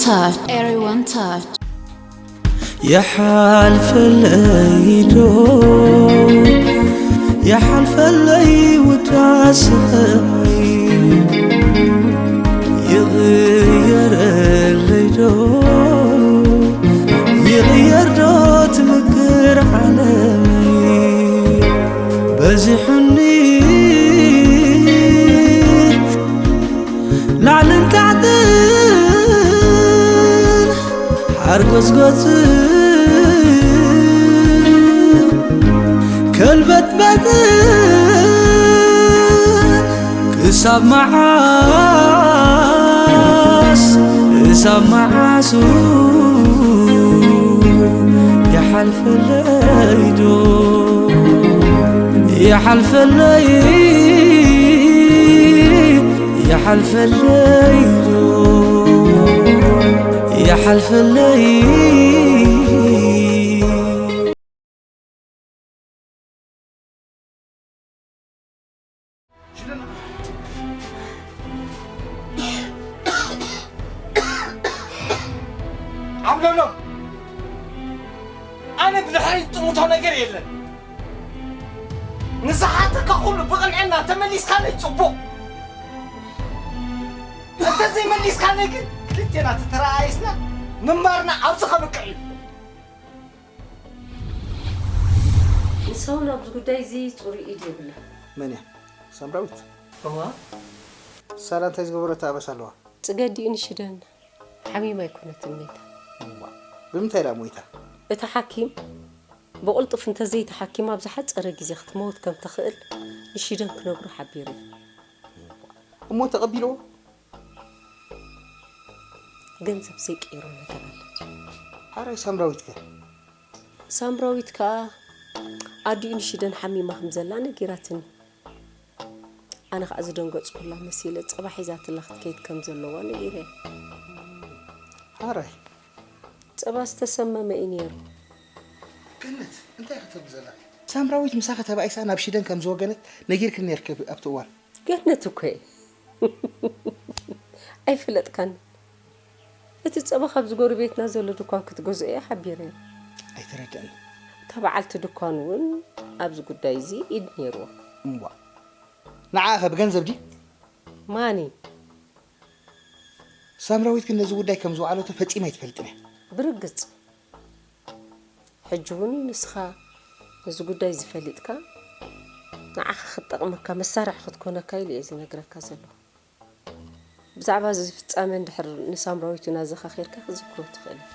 Touch. Everyone touch. يحلفلي دو يحلفلي وداس خمي يغير اللي دو يغير دو تمكر عالمي بزحني ላዕልን ታሕትን ሓርጎጽጎጽን ከልበትበትን ክሳብ መዓስ ክሳብ መዓሱ ይሓልፈለይ ዶ ይሓልፈለይ ይሓልፈለይ ዶ ይሓልፈለይ ዓብለሎ ኣነ ብድሕሪ ጥሙቶ ነገር የለን። ንዝሓተካ ኩሉ ብቕንዕና ተመሊስካለይ ጽቡቕ። እንተዘይመሊስካለይ ግን ክልቴና ተተረኣየስና ምንባርና ኣብዚ ከብቅዕ እዩ። ንሳውን ኣብዚ ጉዳይ እዚ ፅሩይ ኢድ የብላ። መን እያ? ሳምራዊት? እዋ ሳላ እንታይ ዝገበረታ ኣበሳ ኣለዋ? ፅገዲኡ ንሽደን ሓሚማ ኣይኮነትን ሜታ። ብምንታይ ዳ ሞይታ? እቲ ሓኪም ብቕልጡፍ እንተዘይተሓኪማ ኣብ ዝሓፀረ ግዜ ክትመውት ከም ትኽእል ንሽደን ክነግሮ ሓቢሩ እዩ። እሞ ተቐቢልዎ? ገንዘብ ዘይቀይሮ ነገር ኣሎ። ሓራይ ሳምራዊት ከ? ሳምራዊት ከኣ ኣዲኡ ንሽደን ሓሚማ ከም ዘላ ነጊራትኒ። ኣነ ከኣ ዝደንገጽኩላ መሲለ ጸባ ሒዛትላ ክትከይድ ከም ዘለዋ ነጊረያ። ሓራይ ጸባ ዝተሰመመ እዩ ነይሩ። ገነት እንታይ ክትብል ዘላ? ሳምራዊት ምሳኺ ተባኢሳ ናብ ሽደን ከም ዝወገነት ነጊርክን ነይርኪ ኣብቲ እዋን። ገነት እኮ እየ ኣይፍለጥካን። እቲ ጸባ ካብዚ ጎረቤትና ዘሎ ድኳን ክትገዝኦ እየ ሓቢረያ። ኣይተረድአን። እታ በዓልቲ ድኳን እውን ኣብዚ ጉዳይ እዚ ኢድ ነይርዋ። እምቧ ንዓኸ ብገንዘብ ድዩ? ማኒ ሳምራዊት ግን ነዚ ጉዳይ ከም ዝወዓለቶ ፈጺማ ኣይትፈልጥን እያ። ብርግጽ ሕጂ እውን ንስኻ ነዚ ጉዳይ እዚ ፈሊጥካ ንዓኻ ክትጠቕመካ መሳርሒ ክትኮነካ ኢሉ እየ ዝነግረካ ዘለኹ። ብዛዕባ እዚ ፍጻመ እንድሕር ንሳምራዊት እውን ኣዘኻኺርካ ክትዝክሮ ትኽእል ኢኻ።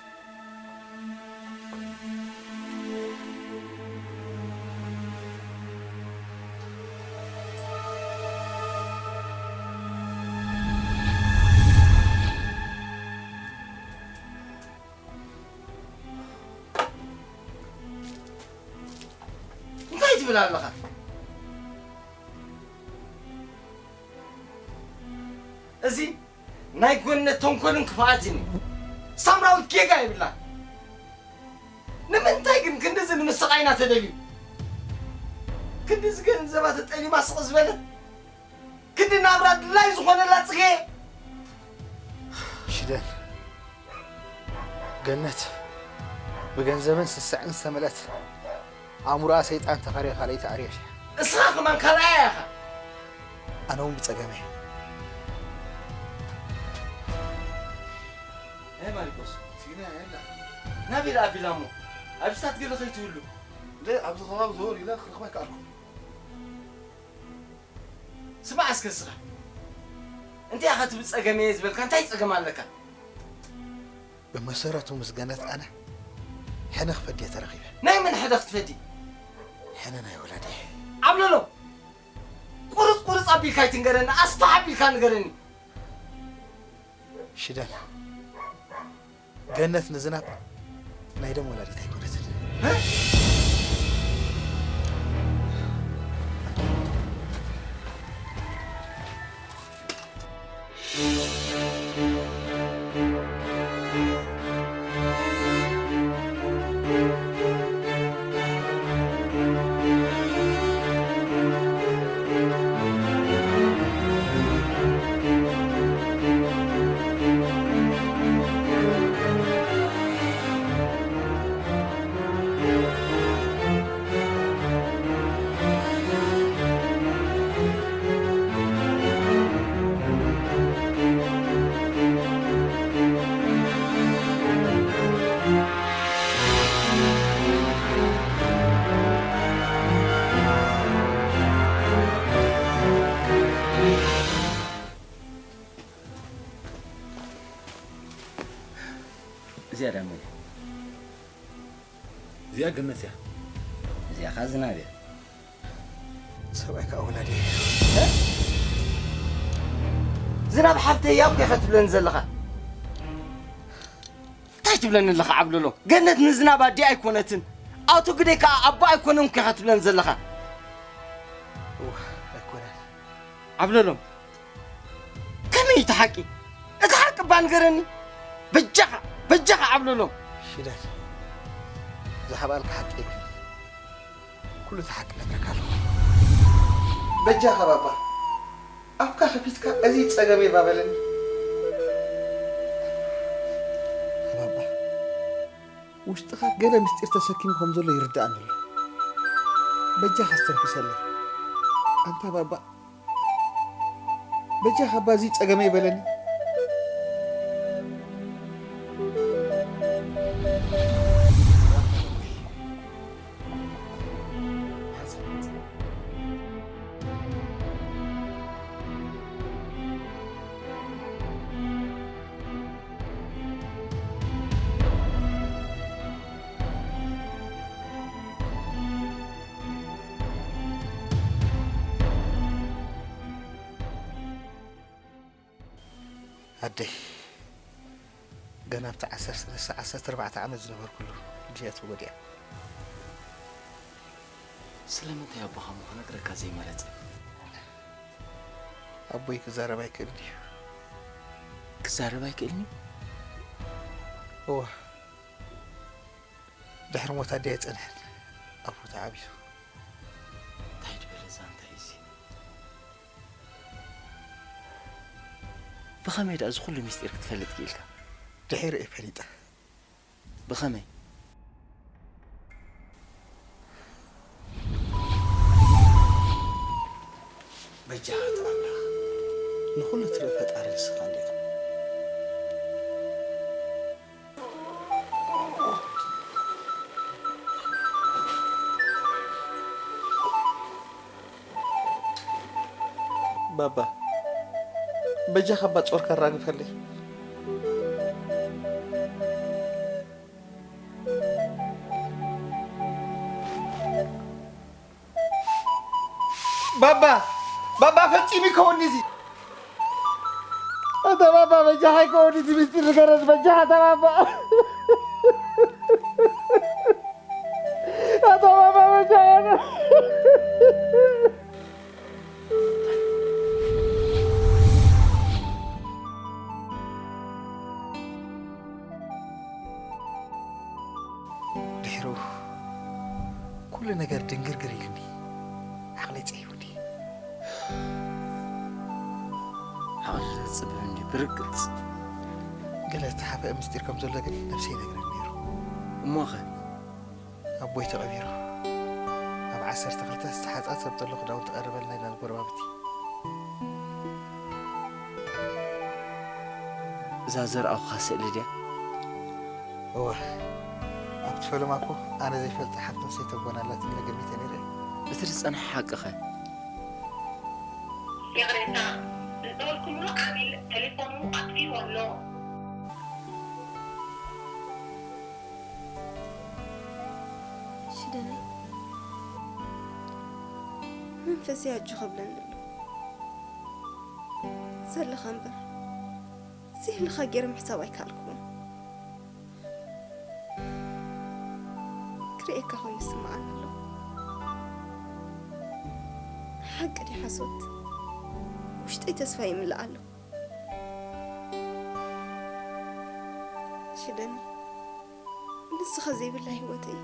እንታይ ትብል ኣለኻ? እዚ ናይ ጎነት ተንኮልን ክፍኣትን እዩ። ሳምራዊት ጌጋ የብላን። ንምንታይ ግን ክንድዚ ንምስቓይና ተደልዩ? ክንድዚ ገንዘባ ተጠሊባ ስቕ ዝበለት? ክንዲ ናብራ ድላይ ዝኾነላ ጽጌ? ሽደን ገነት ብገንዘብን ስስዕን ዝተመልአት ኣእምሮኣ ሰይጣን ተኻርያ ካልኣይቲ ኣርዮስ እያ። እስኻ ከማን ካልኣያ ኢኻ። ኣነ እውን ብጸገመይ ናይ ማሪቆስ ሲና ያላ ናቢል ኣቢላ እሞ ኣብስታት ገለ ከይትህሉ እንደ ኣብዚ ከባቢ ዞር ኢለ ክረኽባ ይከኣልኩ። ስማዕ እስከ እስኻ እንታይ ኢኻ ትብል ጸገም እየ ዝበልካ እንታይ ጸገም ኣለካ? ብመሰረቱ ምስ ገነት ኣነ ሕነ ክፈዲ እየ ተረኺበ። ናይ መን ሕደ ክትፈዲ? ሕነ ናይ ወላዲ። ዓብለሎ ቁርፅ ቁርፅ ኣቢልካ ኣይትንገረኒ፣ ኣስፋሕ ኣቢልካ ንገረኒ። ሽደን ገነት ንዝናብ ናይ ደም ወላዲት ኣይኮነትን። ቀዳመይ። እዚኣ ገነት እያ። እዚኣ ኸዓ ዝናብ እያ። ሰብኣይ ከዓ ወላዲ። ዝናብ ሓፍተይ እያ እኮ ኢኻ ትብለኒ ዘለኻ። እንታይ ትብለኒ ኣለኻ ዓብለሎ? ገነት ንዝናብ ኣዲኣ ኣይኮነትን፣ ኣቶ ግደይ ከኣ ኣቦኣ ኣይኮነን እኮ ኢኻ ትብለኒ ዘለኻ። እዋ፣ ኣይኮነን። ዓብለሎም፣ ከመይ እቲ ሓቂ? እቲ ሓቂ እባ ንገረኒ። በጃኻ፣ በጃኻ ዓብለሎም። ሽደን፣ ዝሓባልካ ሓቂ የብልኒ። ኩሉ እቲ ሓቂ ነግረካ ኣለኹ። በጃኻ ባባ፣ ኣፍካ ከፊትካ እዚ ጸገመይ ባበለኒ። ባባ፣ ውሽጥኻ ገለ ምስጢር ተሰኪሙ ከም ዘሎ ይርድኣኒ ኣሎ። በጃኻ ኣስተንፍሰለይ። ኣንታ ባባ፣ በጃኻ ባዚ ጸገመይ በለኒ። ኣደይ፣ ገና ኣብቲ ዓሰርተ ሰለስተ ዓሰርተ ኣርባዕተ ዓመት ዝነበርኩሉ ድያ ተጎዲኣ። ስለምንታይ ኣቦኻ እሞ ክነግረካ ዘይመረጸ? ኣቦይ ክዛረብ ኣይክእልን እዩ። ክዛረብ ኣይክእልን እዩ? እወ። ድሕሪ ሞት ኣደይ ኣይጸንሐን። ኣቦ ተዓቢሱ። እንታይ ድበለ ዛንታ እዩ እዚ? ብኸመይ ደኣ እዚ ኩሉ ምስጢር ክትፈልጥ ክኢልካ? ድሒሩ እየ ፈሊጠ። ብኸመይ? በጃኻ ተኣምራ። ንኹሉ ትርኢ ፈጣሪ ንስኻ እንዲኻ። ባባ፣ በጃኻ እባ ጾርካ ኣራግፈለይ። ባባ፣ ባባ፣ ፈጺሙ ይከውን'ዚ። ኣታ ባባ፣ በጃኻ ይከውን'ዚ ምስጢር ንገረኒ፣ በጃኻ ኣታ ባባ። ኣታ ባባ፣ በጃኻ። ድሕሩ ኩሉ ነገር ድንግርግር ኢሉኒ፣ ዓቕለይ ጸይቡኒ። ዓቕሊ ዘጽብብ እንድዩ ብርግጽ። ገለ ዝተሓብአ ምስጢር ከም ዘሎ ግን ነብሰይ ይነግረኒ ነይሩ። እሞኸ? ኣቦይ ተቐቢሩ። ኣብ ዓሰርተ ክልተ ዝተሓጻጸብ ዘሎ ክዳውንቲ ቀረበልና ኢልና ንጎረባብቲ። እዛ ዘርኣኹኻ ስእሊ ድያ? እወ፣ ኣብቲ ፈለማ እኮ ኣነ ዘይፈልጣ ሓፍቶም ሰይተቦን ኣላትኒ ኢለ ገሚተ ነይረ። እቲ ዝጸንሐ ሓቂ ኸ? ይቕሬታ፣ ዝደወልኩምሉ ዓሚል ቴሌፎኑ ኣጥፊኡ ኣሎ። ሽደነይ፣ መንፈሰይ ኣጆኺ ይብለኒ ኣሎ። ዘለኻ እምበር፣ ዘይህልኻ ገይረ ምሕሳብ ኣይከኣልኩዎን። ክርእየካ ኮይኑ ይስምዓኒ ኣሎ። ሓቂ ድዩ ሓሶት? ውሽጠይ ተስፋ ይምልእ ኣሎ። ሽደኒ፣ ንስኻ ዘይብላ ህይወተይ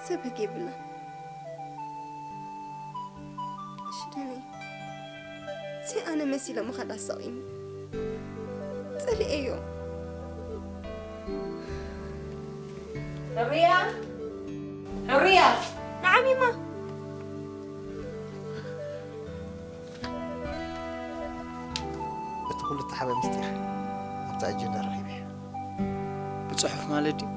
ሰበግ የብላን። ሽደኒ፣ እዚ ኣነ መሲለ ምኻድ ኣሳቒኒ። ጸሊኤዮ። ሕሩያ! ሕሩያ! ንዓም እማ። እቲ ኩሉ እተሓበ ምስጢር ኣብቲ ኣጀንዳ ረኺበዮ። ብጽሑፍ ማለት ድዩ?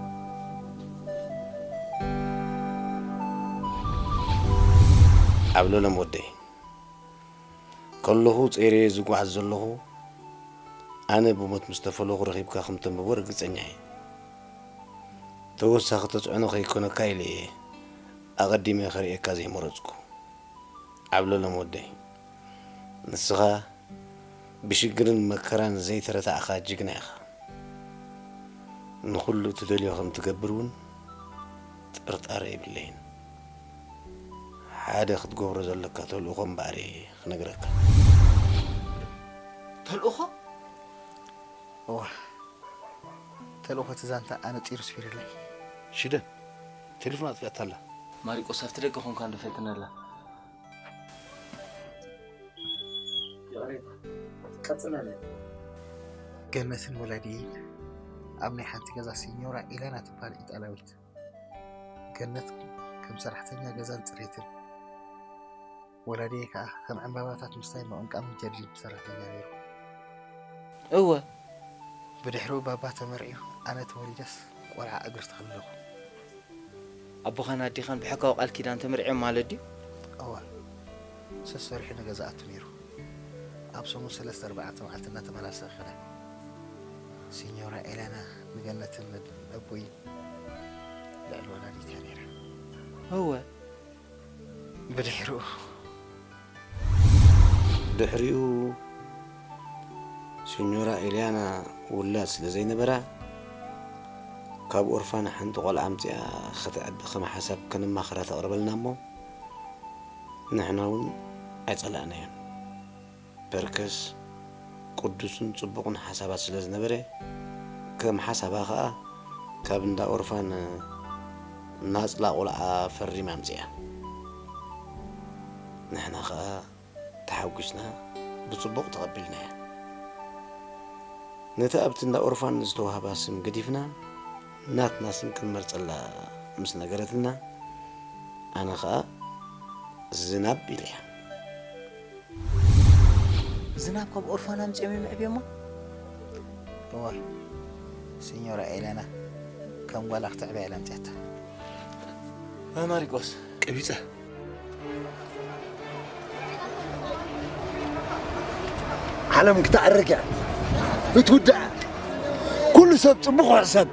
ዓብለሎም ወደይ፣ ከለኹ ጸይረዮ ዝጓዓዝ ዘለኹ ኣነ ብሞት ምስ ተፈለኹ ረኺብካ ከም ተንብቦ ርግጸኛ እየ። ተወሳኺ ተጽዕኖ ከይኮነካ ኢለ እየ ኣቐዲመ ክርእየካ ዘይመረጽኩ። ዓብለሎም ወደይ፣ ንስኻ ብሽግርን መከራን ዘይተረታዕኻ ጅግና ኢኻ። ንኹሉ እትደልዮ ከም ትገብር እውን ጥርጣረ የብለይን። ሓደ ክትገብሮ ዘለካ ተልእኾ እምበኣር እየ ክነግረካ። ተልእኾ? እዋ፣ ተልእኾ እቲ ዛንታ ኣነጺሩ ስፊርለይ። ሽደን፣ ቴሌፎን ኣጥፊኣታ ኣላ። ማሪቆስ ኣብቲ ደገ ኮንካ እንዶ ፈትነላ። ይቕሬታ፣ ቀጽለለይ። ገነትን ወላዲየይን ኣብ ናይ ሓንቲ ገዛ ሲኞራ ኢላና ትበሃል ኢጣልያዊት። ገነት ከም ሰራሕተኛ ገዛን ጽሬትን፣ ወላዲየይ ከኣ ከም ዕምባባታት ምስታይ ምቕምቃምን ጀርዲን ሰራሕተኛ ነይሩ። እወ። ብድሕሪኡ ባባ ተመርዕዩ፣ ኣነ ተወሊደስ ቆልዓ እግሪ ተኸለኹ። ኣቦኻን ኣዴኻን ብሕጋዊ ቃል ኪዳን ተመርዕዮም ማለት ድዩ? እወ። ሰሰሪሑ ንገዛ ኣቱ ነይሩ። ኣብ ሰሙን ሰለስተ ኣርባዕተ መዓልቲ እናተመላለሰ ይኸዳ። ሲኞራ ኤለና ንገነትን ነቦይን ልዕሊ ወላዲት እያ ነይራ። እወ። ብድሕሪኡ ድሕሪኡ ሲኞራ ኤልያና ውላድ ስለ ዘይነበራ፣ ካብ ኦርፋን ሓንቲ ቆልዓ ኣምጺኣ ኸተዕቢ ኸም ሓሳብ ከነማኽራ ተቕርበልና እሞ፣ ንሕና እውን ኣይጸላእናዮን። ፐርከስ ቅዱስን ጽቡቕን ሓሳባት ስለ ዝነበረ፣ ከም ሓሳባ ኸኣ ካብ እንዳ ኦርፋን ናጽላ ቆልዓ ፈሪማ ኣምጺኣ። ንሕና ኸኣ ተሓጒስና ብጽቡቕ ተቐቢልናያ። ነቲ ኣብቲ እንዳ ኦርፋን ዝተዋህባ ስም ገዲፍና፣ ናትና ስም ክንመርጸላ ምስ ነገረትና፣ ኣነ ኸኣ ዝናብ ኢለያ። ዝናብ ካብ ኦርፋን ኣምጺኦም እዮም የዕብዮማ? እወ፣ ሲኞራ ኤለና ከም ጓላ ክተዕብያ ኢላ ኣምጺኣታ። ማሪቆስ። ቀቢጸ። ዓለም ክትዕርግ እያ። ክትውዳእ። ኩሉ ሰብ ጽቡቕ ሕሰብ።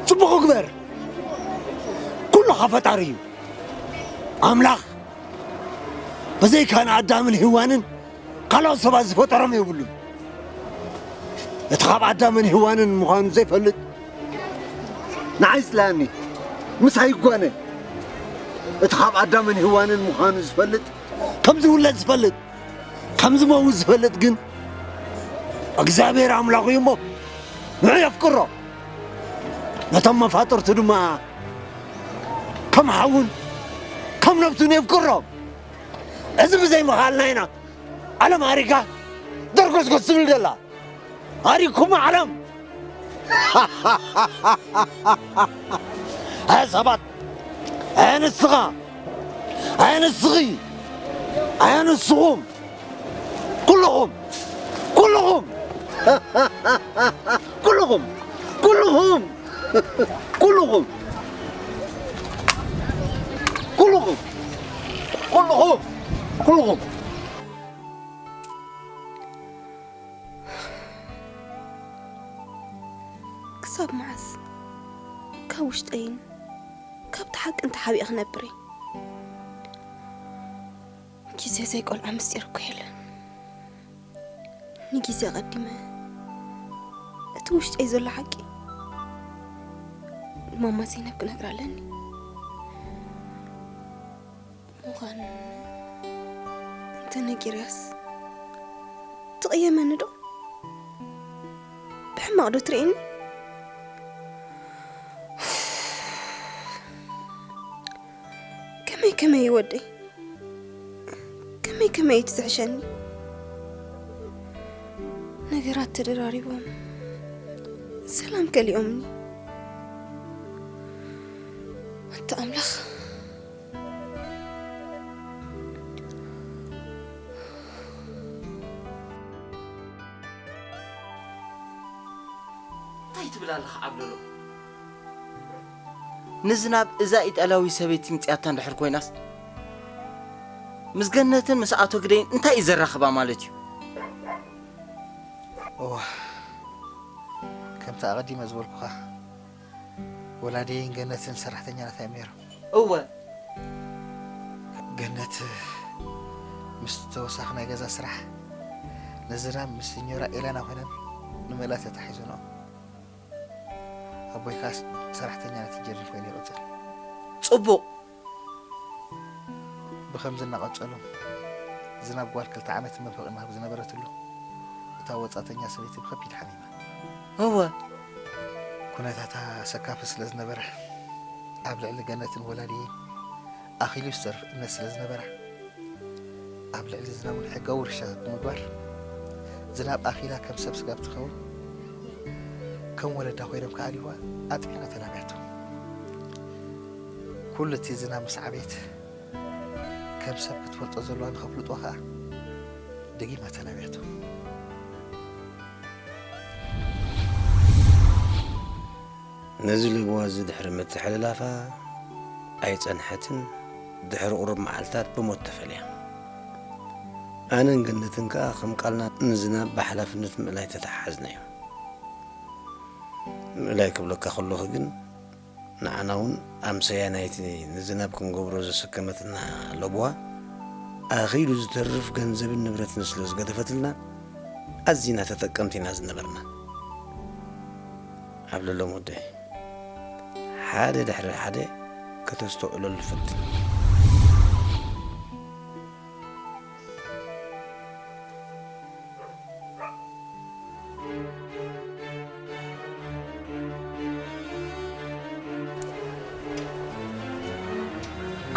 ጽቡቕ ግበር። ኩሉ ካብ ፈጣሪ እዩ። ኣምላኽ ብዘይካ ንኣዳምን ሄዋንን ካልኦት ሰባት ዝፈጠሮም የብሉን። እቲ ካብ ኣዳምን ሄዋንን ምዃኑ ዘይፈልጥ ንዓይ ይጽላኣኒ፣ ምሳይ ይጓነ። እቲ ካብ ኣዳምን ሄዋንን ምዃኑ ዝፈልጥ፣ ከም ዝውለድ ዝፈልጥ፣ ከም ዝመውት ዝፈልጥ ግን እግዚኣብሔር ኣምላኹ እዩ እሞ ንዑ የፍቅሮ። ነቶም መፋጥርቱ ድማ ከም ሓውን ከም ነብሱን የፍቅሮም። እዚ ብዘይ ምኽኣልና ኢና ዓለም ኣሪጋ ደርጎስጎስ ትብል ዘላ። ኣሪኩም ዓለም። ኣየ ሰባት፣ ኣየ ንስኻ፣ ኣየ ንስኺ፣ ኣየ ንስኹም፣ ኩልኹም፣ ኩልኹም፣ ኩልኹም፣ ኩልኹም፣ ኩልኹም፣ ኩልኹም፣ ኩልኹም፣ ኩልኹም። ክሳብ መዓስ ካብ ውሽጠይን ካብቲ ሓቅን ተሓቢኤ ክነብር እየ? ግዜ ዘይቆልዓ ምስጢር እኮ የለን። ንግዜ ኣቐዲመ እቲ ውሽጠይ ዘሎ ሓቂ ንማማ ዘይነብ ክነግራ ኣለኒ። ምዃን እንተ ነጊርያስ ትቕየመኒ ዶ? ብሕማቕ ዶ ትርእየኒ? ከመይ ከመይ እዩ ወደይ? ከመይ ከመይ እዩ ትዝሕሸኒ? ነገራት ተደራሪቦም ሰላም ከሊኦምኒ። ኣታ ኣምላኽ። እንታይ ትብል ኣለኻ ዓብለሎ? ንዝናብ እዛ ኢጣልያዊ ሰበይቲ ምጽያታ እንድሕር ኮይናስ፣ ምስ ገነትን ምስ ኣቶ ግደይን እንታይ እዩ ዘራኽባ ማለት እዩ? እዋ፣ ከምቲ ኣቐዲመ ዝበልኩኻ፣ ወላዲየይን ገነትን ሰራሕተኛታት እዮም ነይሮም። እወ። ገነት ምስ ተወሳኺ ናይ ገዛ ስራሕ፣ ንዝናብ ምስ ሲኞራ ኤለና ኮይነን ንምእላይ ተታሒዞንኦ። ኣቦይ ከኣ ሰራሕተኛ ነቲ ጀርዲን ኮይኑ ይቕጽል። ጽቡቕ። ብኸምዚ እናቐጸሉ፣ ዝናብ ጓል ክልተ ዓመት መንፈቕ እናሃብ ዝነበረትሉ፣ እታ ወጻእተኛ ሰበይቲ ብኸቢድ ሓሚማ። እወ። ኩነታታ ሰካፊ ስለ ዝነበረ፣ ኣብ ልዕሊ ገነትን ወላዲየይን ኣኺሉ ዝተርፍ እምነት ስለ ዝነበራ፣ ኣብ ልዕሊ ዝናብ እውን ሕጋዊ ውርሻ ብምግባር፣ ዝናብ ኣኺላ ከም ሰብ ስጋብ ትኸውን፣ ከም ወለዳ ኮይኖም ክኣልይዋ ኣጥቢቓ ተላብያቶም። ኩሉ እቲ ዝናብ ምስ ዓበየት፣ ከም ሰብ ክትፈልጦ ዘለዋ ንኸፍልጦ ኸኣ ደጊማ ተላብያቶም። ነዚ ለበዋ እዚ ድሕሪ ምትሕልላፋ ኣይጸንሐትን፣ ድሕሪ ቁሩብ መዓልታት ብሞት ተፈልያ። ኣነን ገነትን ከኣ ከም ቃልና ንዝናብ ብሓላፍነት ምእላይ ተተሓሓዝናዮ። ምእላይ ክብለካ ከለኹ ግን፣ ንዓና እውን ኣምሰያ ናይቲ ንዝናብ ክንገብሮ ዘሰከመትና ለበዋ፣ ኣኺሉ ዝተርፍ ገንዘብን ንብረትን ስለ ዝገደፈትልና፣ ኣዚና ተጠቀምቲ ኢና ዝነበርና። ዓብለሎም ወደይ፣ ሓደ ድሕሪ ሓደ ከተስተውዕለሉ ፈትን።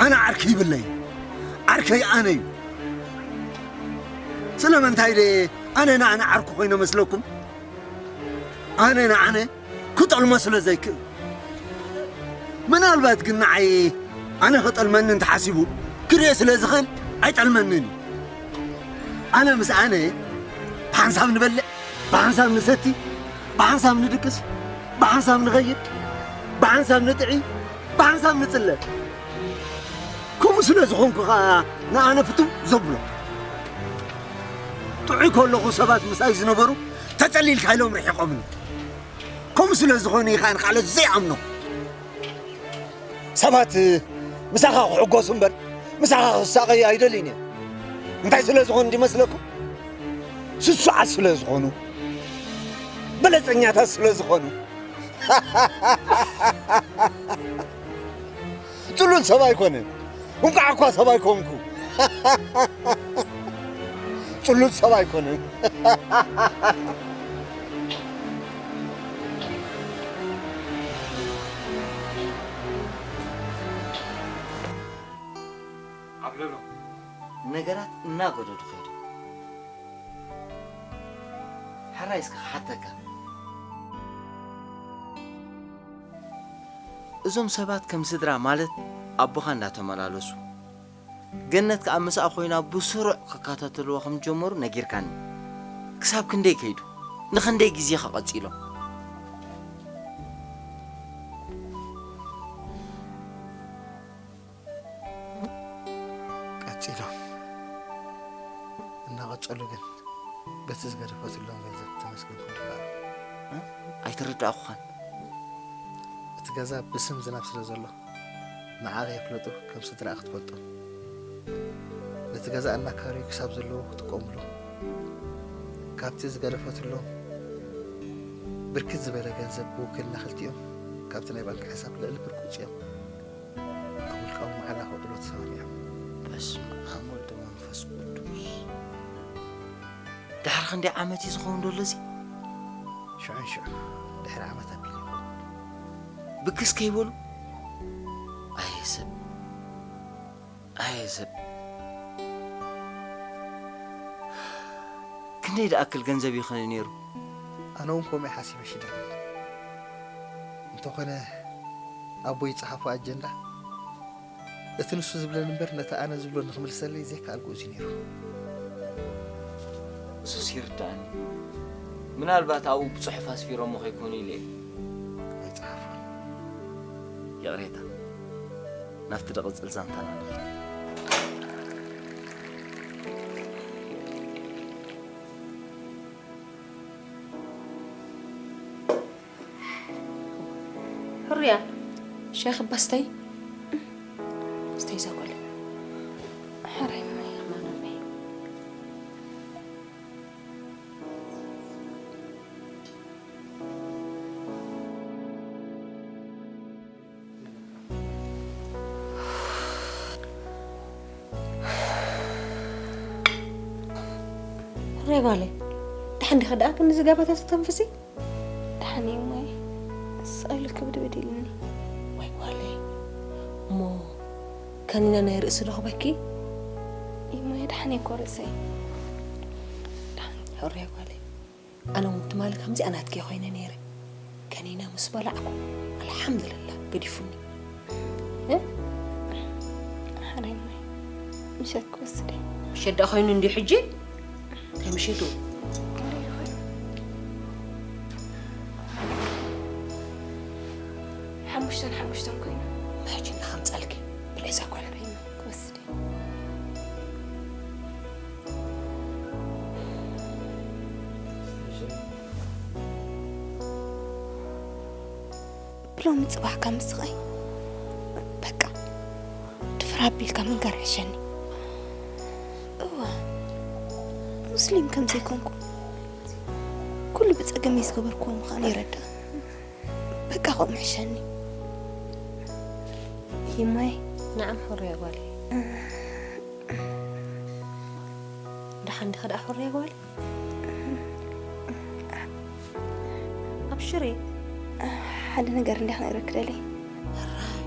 ኣነ ዓርኪ ይብለይ፣ ዓርከይ ኣነ እዩ። ስለምንታይ ደየ ኣነ ንኣነ ዓርኩ ኮይነ መስለኩም? ኣነ ንኣነ ክጠልሞ ስለ ዘይክእል። ምናልባት ግን ንዓይ ኣነ ክጠልመኒ እንተሓሲቡ ክርእዮ ስለ ዝኽእል ኣይጠልመንን እዩ። ኣነ ምስ ኣነ ብሓንሳብ ንበልዕ፣ ብሓንሳብ ንሰቲ፣ ብሓንሳብ ንድቅስ፣ ብሓንሳብ ንኸይድ፣ ብሓንሳብ ንጥዒ፣ ብሓንሳብ ንጽለ። ከምኡ ስለ ዝኾንኩ ኸኣ ንኣነ ፍትው ዘብሎ። ጥዑይ ከለኹ ሰባት ምሳይ ዝነበሩ ተጸሊልካ ኢሎም ርሒቖምኒ። ከምኡ ስለ ዝኾነ እዩ ኸኣ ንኻልኦት ዘይኣምኖ። ሰባት ምሳኻ ክሕጎሱ እምበር ምሳኻ ክሳቐዩ ኣይደልዩን እዮም። እንታይ ስለ ዝኾኑ እንዲመስለኩም? ስሱዓት ስለ ዝኾኑ፣ በለጸኛታት ስለ ዝኾኑ። ጽሉል ሰብ ኣይኮነን። እንቋዕ እኳ ሰብ ኣይኮንኩ። ጽሉል ሰብ ኣይኮነን። ዓብለሎ፣ ነገራት እናገደዱ ከይዱ። ሕራይ እስከ ክሓተካ። እዞም ሰባት ከም ስድራ ማለት ኣቦኻ እንዳተመላለሱ፣ ገነት ከኣ ምስኣ ኮይና ብስሩዕ ክከታተልዎ ከም ዝጀመሩ ነጊርካኒ። ክሳብ ክንደይ ከይዱ? ንኽንደይ ግዜ ከ ቀጺሎም? ቀጺሎም። እናቐጸሉ ግን በቲ ዝገደፈትሎም ገንዘብ ተመስገንኩም ድፋር። እ? ኣይተረዳእኩኻን። እቲ ገዛ ብስም ዝናብ ስለ ዘሎ፣ ንዓ ከየፍለጡ ከም ስድራ ክትፈልጡ። ነቲ ገዛ እናካረዩ ክሳብ ዘለዉ ክጥቀሙሉ። ካብቲ ዝገደፈትሎም ብርክት ዝበለ ገንዘብ ብውክልና ክልቲኦም ካብቲ ናይ ባንክ ሕሳብ ልዕሊ ብርቂ ውፅኦም። ኣብ ውልቃዊ መዓላ ከውዕልዎ ተሰማሚዖም። በስመ ኣብ ወልድ መንፈስ ቅዱስ። ድሕሪ ክንደይ ዓመት እዩ ዝኸውን ዘሎ እዚ? ሽዑን ሽዑ ድሕሪ ዓመት ኣቢሉ ይኸውን። ብክስ ከይበሉ? ኣየ ሰብ፣ ኣየ ሰብ። ክንደይ ድኣክል ገንዘብ እዩ ኸነ ነይሩ? ኣነ እውን ከምኡ ሓሲበ ሽደን። እንተኾነ ኣቦይ ዝጸሓፎ ኣጀንዳ፣ እቲ ንሱ ዝብለኒ እምበር ነቲ ኣነ ዝብሎ ንኽምልሰለይ ዘይከኣልኩ እዩ ነይሩ። እሱስ ይርድኣኒ። ምናልባት ኣብኡ ብጽሑፍ ኣስፊሮሞ ከይኮኑ ኢለ እየ። ኣይጸሓፎን። ይቕሬታ። ናብቲ ድቕጽል ዛንታና ንኸይድ። ያ ሻሂ ክባስተይ ስተይ ዘጎለ ሓራይ ማይ ማኖመይ ሬጓለ ደሓን ዲኸ ደኣ ክንዚ ገባታት ተንፍሲ? ደሓን እየ እማየ። ስቕ ኢሉ ክብድብድ ኢሉኒ። ወይ ጓለይ፣ እሞ ከኒና ናይ ርእሲ ዶ ክበኪ? እማየ፣ ደሓን እየ እኮ ርእሰይ። ደሓን። ሕሩያ ጓለይ፣ ኣነ እውን ትማሊ ከምዚኣ ናትኪ ኮይነ ነይረ። ከኒና ምስ በላዕኩ፣ ኣልሓምዱልላህ፣ ገዲፉኒ። እ? ሓራይ እማየ፣ ምሸት ክወስድ እየ። ምሸት ደኣ ኮይኑ እንድዩ ሕጂ? እንታይ ምሸቱ? ሓሙሽተን ሓሙሽተን ኮይኑ። ሕጂ እናኸምፀልኪ ብለይ እዛ ጓል ርኢና ክወስድ እየ። ብሎሚ ጽባሕ ካብ ምስኸይ በቃ ድፍር ኣቢልካ ምንጋር ዕሸኒ። እዋ፣ ሙስሊም ከም ዘይኮንኩ፣ ኩሉ ብጸገመይ ዝገበርክዎ ምዃኑ ይረዳእ። በቃ ከምኡ ዕሸኒ። ይማይ። ነዓም፣ ሕሩያ ጓለይ። ደሓን ዲኻ ደኣ፣ ሕሩያ ጓለይ? ኣብሽሪ። ሓደ ነገር እንዲያ ክነግረኪ ደልየ። ሕራይ።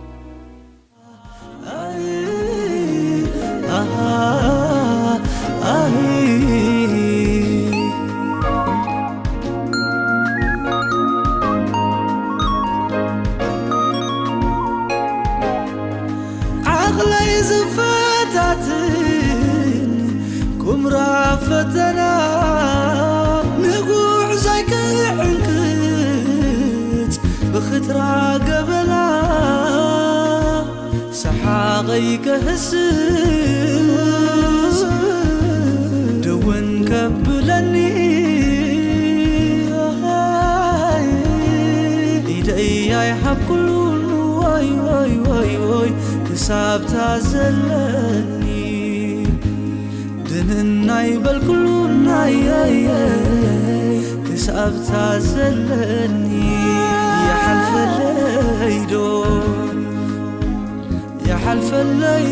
ዓቕለይ ዝፈታትን ኩምራ ፈተና ንጉዕዞይ ክዕንክት ብኽትራ ገበላ ሰሓቐይ ከህስስ ደወን ከብለኒ ኢደይ ኣይሃብኩሉን ወይ ወይ ወይ ወይ ክሳብታ ዘለኒ ድንናይ በልኩሉ ናየየ ክሳብታ ዘለኒ ይሓልፈለይ ዶ ይሓልፈለይ